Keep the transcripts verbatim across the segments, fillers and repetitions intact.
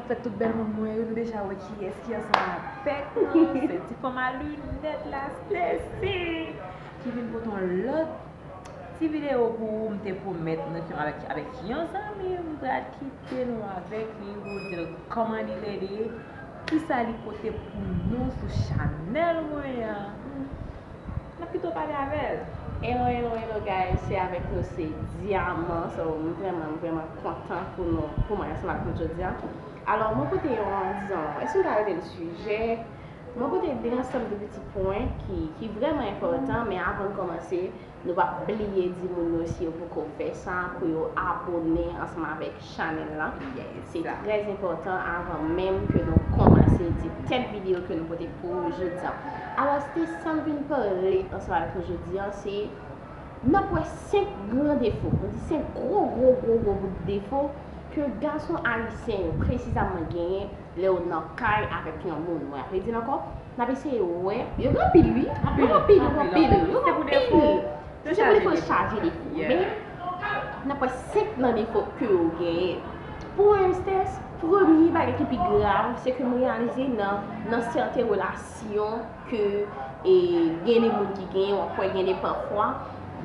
Fèt tout bèl moun mwen yo, nou deja wè kiyès ki ansanm avèk nou. Se ti fanm a linèt la, Stacy, ki vin pote yon lòt ti videyo pou ou. M te pwomèt nou ke avèk, avèk yon zanmi m, m pral kite nou avèk li pou di l kòman li rele, kisa li pote pou nou sou chanèl mwen an. N ap kite w pale avè l. Hello, hello, hello guys, se avèk nou se Diamant. So, m vrèman, m vrèman kontan pou nou, pou mwen ansanm avèk nou jodi a. Alò, mwen pote yon, dizon, èske m ka rele l sijè? Mwen pote de ansanm de piti pwen ki, ki vrèman enpòtan, men avan n kòmanse, nou p ap bliye di moun yo si yo poko fè sa, pou yo abòne ansanm avèk chanèl la. Se trè enpòtan avan menm ke nou kòmanse di tèt videyo ke nou pote pou jodi a. Alò, se sa m vin pale ansanm avèk nou jodi a, se n ap wè senk gran defo, nou di senk gwo, gwo, gwo, gwo bout defo ke gason ayisyen yo presizaman genyen lè yo nan kay avèk yon moun. Mwen ap redi l ankò, n ap eseye wè. Yo gen anpil, wi. Yo gen anpil, yo gen anpil, yo gen anpil. Se pou defo. Se pou defo, chaje defo. Men, n ap wè senk nan defo ke yo genyen. Pou mwen, Stacy, premye bagay ki pi grav, se ke m reyalize nan, nan sèten relasyon ke, e, gen de moun ki genyen, w ap wè gen de pafwa,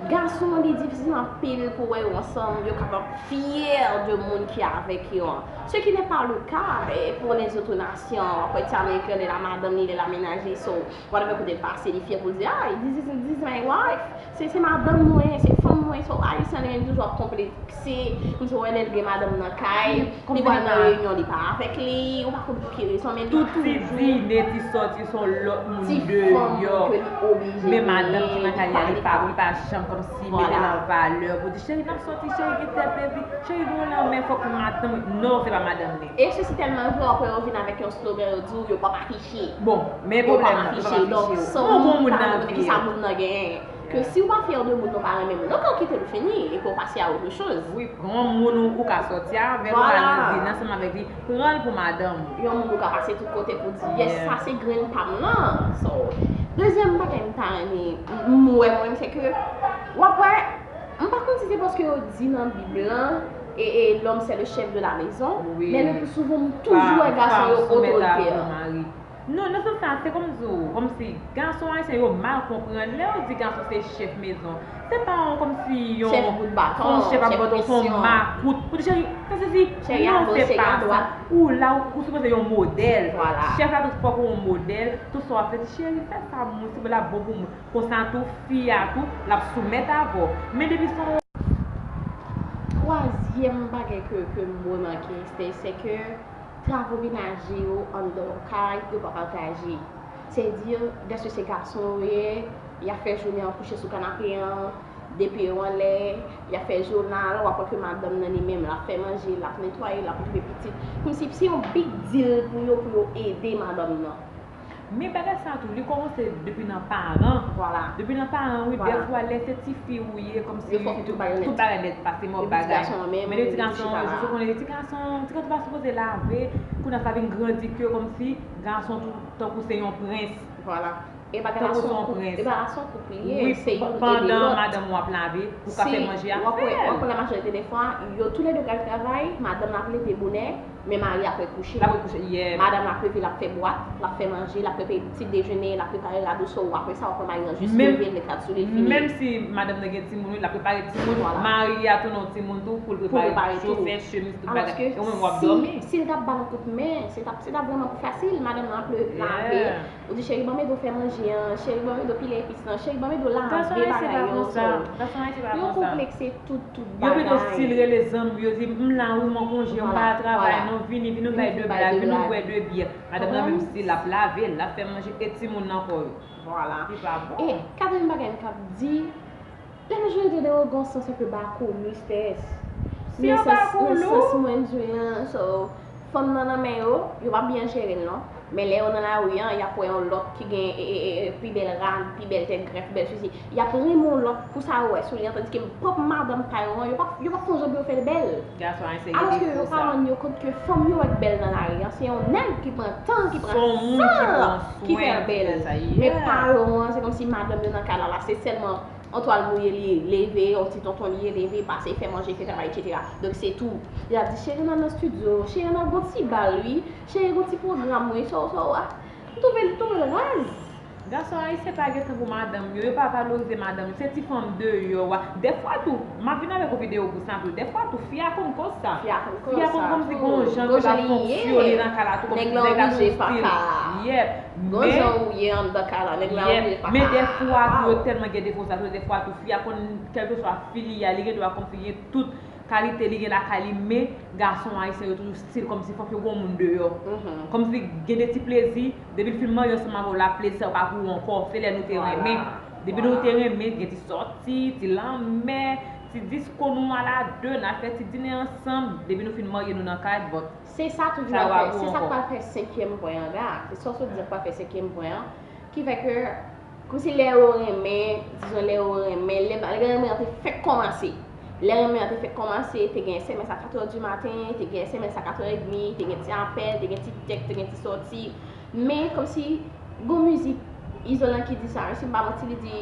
gason, li difisil anpil pou wè yo ansanm, yo kapab fyè de moun ki avèk yo an. Ce qui n'est pas le cas, e, pour les autres nations. W ap wè ti Ameriken, li la madanm li, li la mennaj li, so, whatever kote l pase, li fyè pou l di, ah, this is, this is my wife. Se, se madanm mwen, se fanm mwen, so Ayisyen li menm toujou ap konplekse, kòmsi w wè lè l gen madanm nan kay, li vin nan reyinyon, li pa avèk li, ou pa konn pou ki rezon, men li toujou. Tout ti dine, ti sòti, se yon lòt moun deyò. Men madanm ki nan kay li a, li pa, li pa janm kòmsi mete l an valè pou di, cheri, n ap sòti, cheri, gen tèl plezi, cheri, gen yon lanmè, fòk madanm, non, se pa madanm li. E se si tèlman vre, w ap wè yo vin avèk yon slogan, yo di w yo p ap afiche. Bon, men pwoblèm nan, yo p ap afiche. Donk, san moun pa konn kisa moun nan genyen. Ke si w pa fyè de moun, ou pa renmen moun, ok, ou kite l fini, epi w pase a autre chose. Wi, pran yon moun ou, ou ka sòti avè l, ou ka nan dine ansanm avèk li, pran l pou madanm ou. Yon moun ou ka pase tout kote pou di, yes, sa se grenn pa m lan. So, dezyèm bagay m ta renmen, m, m wè mwen, se ke, w ap wè, m pa konn si se paske yo di nan Bib lan, e, e, l'homme c'est le chef de la maison, men le plus souvent, m toujou wè gason yo otoritè. Non, nan sans sa, se kòmsi, kòmsi gason ayisyen yo mal konprann. Lè yo di gason se chèf mezon, se pa yon kòmsi yon, se yon chèf ap ba w, se yon makout pou di, cheri, fè sesi. Non, se pa sa. Ou la, ou, ou sipoze yon modèl. Chèf la tou fòk ou yon modèl. Tout sa w ap fè, di, cheri, fè sa, mwen, si l ap bon pou mwen. Konsa tou, fi a tou, l ap soumèt avè w. Men depi se yon... Twazyèm bagay ke, ke m remake, se, se ke travo menaje yo anndan yon kay, yo pa pataje. Sètadi, dèske se gason yo ye, y ap fè jounen an kouche sou kanape an, de pye yo anlè, y ap fè jounal, w ap wè ke madanm nan li menm, l ap fè manje, l ap netwaye, l ap okipe pitit. Kòmsi se yon big deal pou yo, pou yo ede madanm nan. Men bagay sa tou, li kòmanse depi nan paran. Depi nan paran, wi, dèfwa lè se tifi ou ye, kòmsi tout bagay nèt pase mò bagay. Men de ti gason, jis ou konnen, de ti gason, ti gason pa sipoze lave, kounye a sa vin grandi ke kòmsi gason tou, tankou se yon prens. Tankou se yon prens. Wi, pandan madanm ou ap lave, ou ka fè manje a fè. W ap wè, w ap wè la majorite de fwa, yo toulède pral travay, madanm la ap leve bonè, men mari ap rekouche. L ap rekouche, yeah. Madanm la ap leve, l ap fè bwat, l ap fè manje, l ap prepare ti dejene, l ap prepare rad ou so, apre sa, w ap wè mari an jis leve, l met rad sou li, l fini. Menm si madanm nan gen timoun, wi, l ap prepare timoun, mari a tounen yon timoun tou, pou l prepare chofè, chemiz, tout bagay. E ou menm w ap dòmi. Si, si l t ap ba l yon kout men, se t ap, se t ap vrèman pi fasil, madanm nan ap leve, ou di, cheri, ban m ede w fè manje an, cheri, ban m ede w pile epis lan, cheri, ban m ede w lave bagay yo. Yo konplekse tout, tout bagay. Yo pito stil rele zanmi yo, di, m la wi, m an konje, m pa al travay non, vini, vini, nou bay de blag, vini, nou bwè de byè. Madanm nan menm stil, l ap lave, l ap fè manje, e timoun nan kò yo. Vwala. Li pa bon. E katriyèm bagay m t ap di, la majorité des regards sont un peu bas, komisè. Nan sans, nan sans mwen di an, so, fanm nan nan men yo, yo p ap byen jere l non. Men lè yo nan lari an, y ap wè yon lòt ki gen, e, e, e, e, pi bèl rad, pi bèl tèt grèf, pi bèl sesi. Y ap renmen yon lòt pou sa yo wè sou li an, tandike pwòp madanm pa yo an, yo p ap, yo p ap fè yon jan pou yo fè l bèl. Alòske yo pa rann yo kont ke fanm yo wè k bèl nan lari an, se yon nèg ki pran tan, ki pran san ki fè l bèl. Men pa yo an, se kòmsi madanm yo nan kay la, la, se sèlman On twal mouye li leve, on ti tonton li leve, pase fè manje, fè travay, etsetera. Donk se tou. Li ap di, cheri, ann al nan estidyo, cheri, ann al gon ti bal, wi, cheri, gon ti pwogram, wi, sa w, sa w, a. M twouve l, m twouve l raz. Gason ayisyen pa gen tan pou madanm yo, yo pa valorize madanm yo, se ti fanm deyò a. Dèfwa tou, m ap vin avèk yon videyo pou sa tou, dèfwa tou, fi a konn koz sa. Fi a konn koz sa tou. Fi a konn kòmsi gon jan ke l ap fonksyone nan kay la tou, kòmsi nèg la oblije pa ka. Gon jan ou ye anndan kay la, nèg la oblije pa ka. Men dèfwa tou, yo tèlman gen defo sa tou, dèfwa tou, fi a konn, kèlkeswa fi li ye a, li gen dwa kòmsi gen tout kalite li gen lakay li, men gason ayisyen yo toujou still kòmsi fòk yo gon moun deyò. Kòmsi gen de ti plezi, depi l fin marye ansanm avè w la, plezi sa yo pa pou ou ankò, se lè nou te renmen. Depi nou te renmen, gen ti sòti, ti lanmè, ti disko nou al a de, n al fè ti dine ansanm, depi nou fin marye nou nan kay, but Se sa toujou pral fè, se sa k pral fè senkyèm pwen an la. Se sa w sot di k pral fè senkyèm pwen an. Ki fè ke, kòmsi lè yo renmen, dizon lè yo renmen, lè, lè renmen an te fèk kòmanse. Lè renmen an te fèk kòmanse, te gen S M S a katrè di maten, te gen S M S a katrè edmi, te gen ti apèl, te gen ti tèks, te gen ti sòti. Men kòmsi, gon mizik, Izolan ki di sa, wi, si m pa manti, li di,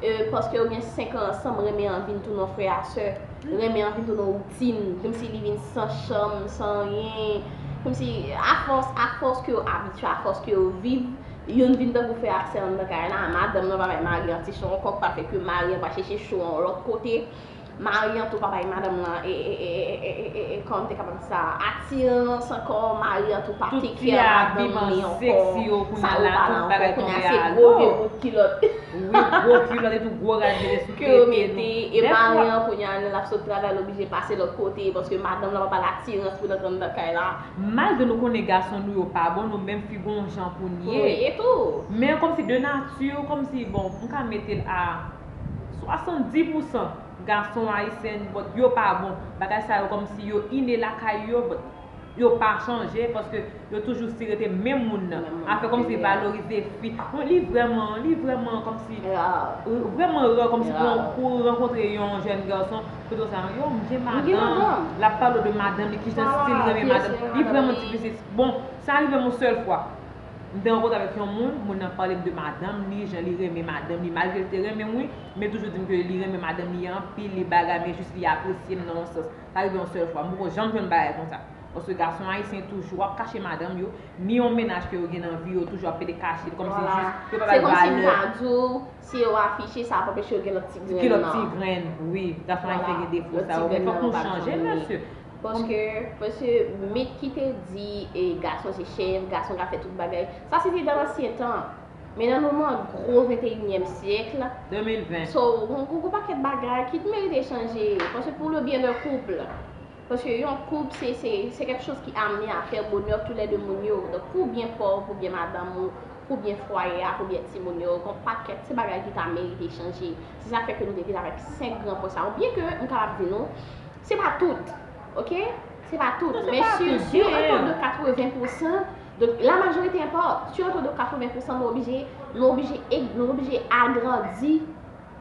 e, paske yo gen senk an ansanm, renmen an vin tounen yon frè a sè. Renmen an vin tounen yon woutin. Kòmsi li vin san cham, san anyen. Kòmsi, afòs, afòs ke yo abitye, afòs ke yo viv, youn vin tankou frè a sè anndan kay la, madanm nan pa bay mari an ti chan ankò, k pa fè ke mari an pa chèche cho an lòt kote. Mari an tou pa bay madanm nan, e, e, e, e, e, e, e, kòman m te kapab di sa, atirans ankò, mari an tou pa take care madanm li ankò, sa yo pa la ankò, kounye a se gwo vye bout kilòt. Wi, gwo kilòt epi gwo rad mete sou tete nou. Ke yo mete, e mari an kounye a lè l ap sot travay, l oblije pase lòt kote, paske madanm nan pa ba l atirans pou l antre anndan kay la. Malgre nou konnen gason nou yo pa bon, nou menm fi gon jan pou n ye. Pou n ye tou. Men kòmsi de nati, kòmsi, bon, m ka mete l a swasanndis pousan gason ayisyen, but yo pa bon. Bagay sa yo kòmsi yo ine lakay yo, but yo pa chanje, paske yo toujou si rete menm moun nan. Afè kòmsi valorize fi. Bon, li vrèman, li vrèman kòmsi, vrèman ra kòmsi pou, pou rankontre yon jèn gason, pou di w sa, yo, m gen madanm. L ap pale w de madanm li, kijan stil renmen madanm. Li vrèman difisil. Bon, sa rive m yon sèl fwa. M te rankontre avèk yon moun, moun nan pale m de madanm li, jan li renmen madanm li, malgre l te renmen m, wi, men toujou di m ke li renmen madanm li anpil, li bagay, men jis li apresye m nan yon sans. Sa rive yon sèl fwa. M poko janm jwenn bagay konsa. Paske gason ayisyen toujou ap kache madanm yo, ni yon mennaj ke yo gen nan vi yo, toujou ap pede kache l, kòmsi jis yo pa ba l valè. Se kòmsi m ta di w, si yo afiche, sa ap anpeche yo gen lòt ti grenn nan. Gen lòt ti grenn, wi. Gason ayisyen gen defo sa yo, men fòk nou chanje, mesye. Paske, mesye Mit ki te di, e, gason se chèf, gason ka fè tout bagay. Sa se te nan ansyen tan. Men nan moman gwo venteyinyèm syèk la. De mil ven. So, gon, gon, gon pakèt bagay ki t merite chanje. Paske pou le byen de koup, paske yon koup, se, se, se kèk choz ki amene a fè bonè tou lè de moun yo. Donk, pou byen pa w, pou byen madanm ou, pou byen fwaye a, pou byen timoun yo, gon pakèt se bagay ki ta merite chanje. Se sa k fè ke nou te vin avèk senk gran pwen sa yo. Byen ke m kapab di nou, se pa tout, oke? Se pa tout, men si, si yon to de katreven pousan, donk, la majorite enpòte, si yon to de katreven pousan, nou oblije, nou oblije, nou oblije agrandi.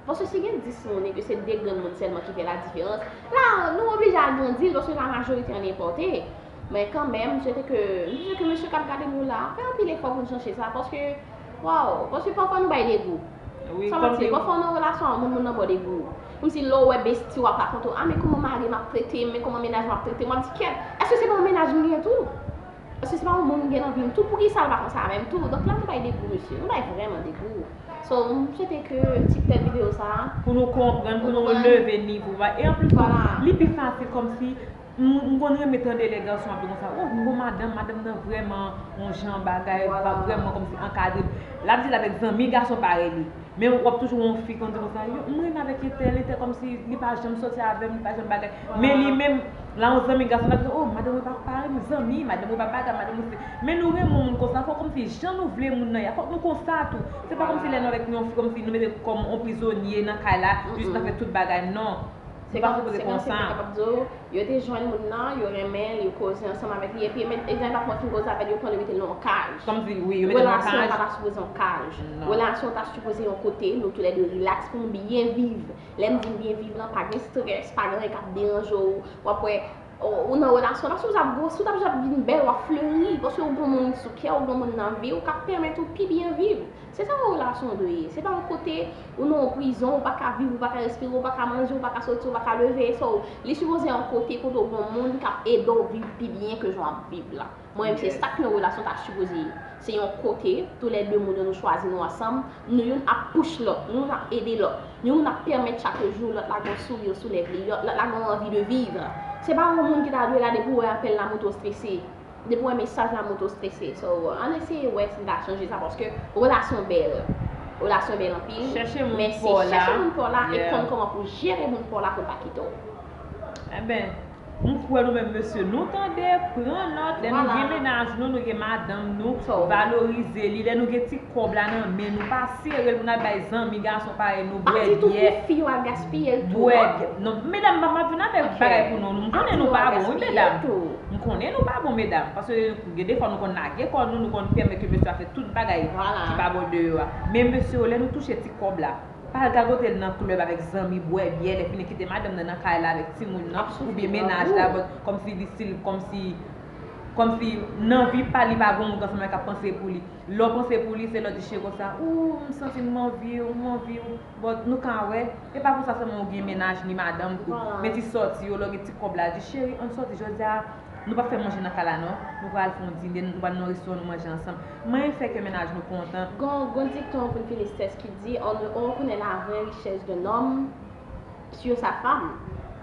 Paske si gen dis moun e ke se de grenn moun sèlman ki fè la diferans, la, nou oblije agrandi l paske la majorite an enpòte. Men kanmenm, m swete ke, m swete ke mesye k ap gade nou la, fè anpil efò pou n chanje sa, paske, waw, paske pafwa nou bay degou. San manti, pafwa w nan relasyon ak moun, moun nan ba w degou. Kòmsi lè w wè besti w ap rakonte w, a, men kòman mari m ap trete m, men kòman mennaj mwen ap trete m, w ap di, kèt, èske se pa yon mennaj m gen tou? Èske se pa yon moun m gen nan vi m tou? Poukisa l pa konsa avè m tou? Donk la, nou bay degou, mesye, nou bay vrèman degou. So, m swete ke ti tèt videyo sa a, pou nou konprann, pou nou leve nivo a. E anplis tou, li pi fasil kòmsi, m, m konn renmen tande lè gason ap di konsa, o, m gon madanm, madanm nan vrèman yon jan bagay, pa vrèman kòmsi ankadre. L ap di l avèk zanmi gason parèy li. Men w ap toujou wè yon fi konn di konsa, yo, m renmen avèk entèl, entèl kòmsi li pa janm sòti avè m, li pa janm bagay. Men li menm, la yon zanmi gason, l ap di, o, madanm mwen pa parèy m, zanmi, madanm mwen pa bagay, madanm mwen se. Men nou renmen yon moun konsa, fò kòmsi jan nou vle moun nan ye a, fòk nou konsa tou. Se pa kòmsi lè nou avèk yon fi, kòmsi nou mete l kòm yon prizonye nan kay la, jis n ap fè tout bagay, non. Se pa sipoze konsa. Yo te jwenn moun nan, yo renmen l, yo koze ansanm avèk li, epi men, egzanp, apre fin koze avè l, yo pran l, yo mete l nan yon kaj. Kòmsi, wi, yo mete l nan yon kaj. Relasyon pa ta sipoze yon kaj. Non. Relasyon ta sipoze yon kote, nou toulède rilaks pou nou byen viv. Lè m di n byen viv lan, pa gen estrès, pa gen anyen k ap deranje w. W ap wè, Ou ou nan relasyon la, si w t ap gwo, si w t ap jan vin bèl, w ap fleri, paske w gen yon moun sou kè w, w gen yon moun nan vi w k ap pèmèt ou pi byen viv. Se sa yon relasyon dwe ye. Se pa yon kote ou nan yon prizon, ou pa ka viv, ou pa ka respire, ou pa ka manje, ou pa ka soti, ou pa ka leve. So, li sipoze yon kote kote w gen yon moun k ap ede w viv pi byen ke jan w ap viv la. Mwen menm, se sa k yon relasyon ta sipoze ye. Se yon kote, toulède moun yo nou chwazi nou ansanm, nou youn ap pouch lòt, nou youn ap ede lòt, nou youn ap pèmèt chak jou lòt la gen yon souri sou lèv li, lòt la gen yon anvi de viv. Se pa yon moun ki ta dwe la depi w wè apèl la monte w strese, depi w wè mesaj la monte w strese. So, ann eseye wè si n ka chanje sa paske relasyon bèl. Relasyon bèl anpil, men se chèche moun pa w la e konn kòman pou jere moun pa w la pou l pa kite w. Enben, m kwè nou menm mesye, nou tande, pran nòt, lè nou gen mennaj nou, nou gen madanm nou, valorize li, lè nou gen ti kòb la nan men nou, pa sere l pou n al bay zanmi gason parèy nou bwè byè. Pa di tout pou fi yo al gaspiye l tou non. Bwè byè. Non, medam, m ap vin avèk bagay pou nou. M konnen nou pa bon, wi, medam. M konnen nou pa bon, medam. Paske gen defwa nou konn lage kò nou, nou konn pèmèt ke mesye a fè tout bagay ki pa bon deyò a. Men mesye yo, lè nou touche ti kòb la, pa al gagote l nan klèb avèk zanmi, bwè byè, lè fini kite madanm nan nan kay la avèk timoun nan, oubyen mennaj la, but kòmsi li still, kòmsi, kòmsi nan vi pa li pa gen yon moun k ansanm avè l k ap panse pou li. Lè w panse pou li, se lè w di cheri konsa, ooh, m santi m anvi w, m anvi w. But nou ka wè, e pa pou sa sèlman ou gen mennaj ni madanm tou. Men ti sòti yo, lè w gen ti kòb la, di cheri, ann sòti jodi a, nou p ap fè manje nan kay la non, nou pral fè yon dine, nou pral nan yon restoran nou manje ansanm. Manyen fè ke mennaj nou kontan. Gon, gon dikton pou n fini strès ki di, on, on reconnaît la vraie richesse d'un homme sur sa femme.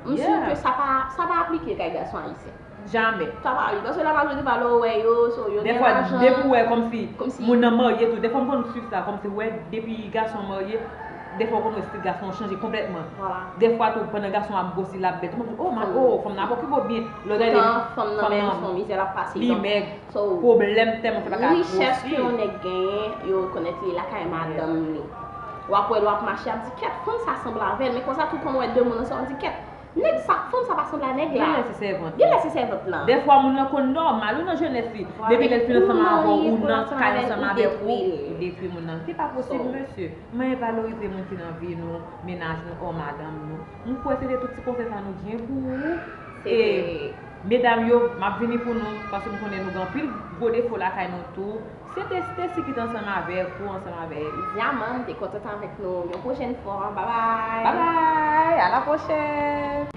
M si ke sa pa, sa pa aplike kay gason ayisyen. Jamè. Sa pa rive. Paske la majorite pa lè w wè yo, so yo gen lajan. Dèfwa, depi w wè kòmsi moun nan marye tou, dèfwa m konn swiv sa, kòmsi w wè depi gason marye, dèfwa w konn wè stil gason an chanje konplètman. Dèfwa tou, pandan gason an ap gwosi, l ap bèl, tou moun di, oh, oh, fanm nan ap okipe w byen. Lè w gade fanm nan menm, se yon mizè l ap pase. Li mèg, pwoblèm tèlman fè l pa ka gwosi. Richès ke yon nèg genyen, yo rekonèt li lakay madanm li. W ap wè l, w ap mache, ap di, kèt, fanm sa sanble avè l, men konsa tou, kòm w wè de moun ansanm, w di, kèt, nèg sa, fanm sa pa sanble a nèg la. Genlè se sèvant. Genlè se sèvant lan. Dèfwa moun nan konn nòmal wi nan jenès li. Depi lè l fin ansanm avè w, ou nan kay ansanm avèk ou, ou detwi moun nan. Se pa posib mesye. Manyen valorize moun ki nan vi nou, mennaj nou, or madanm nou. M kwè se te tout ti konsèy sa nou gen pou ou. E medam yo, m ap vini pou nou, paske m konnen nou gen anpil gwo defo lakay nou tou. Se te Stacy ki te ansanm avèk ou, ansanm avèk Diamond, te kontan t avèk nou yon pwochèn fwa. Babay! Babay! A la pwochèn!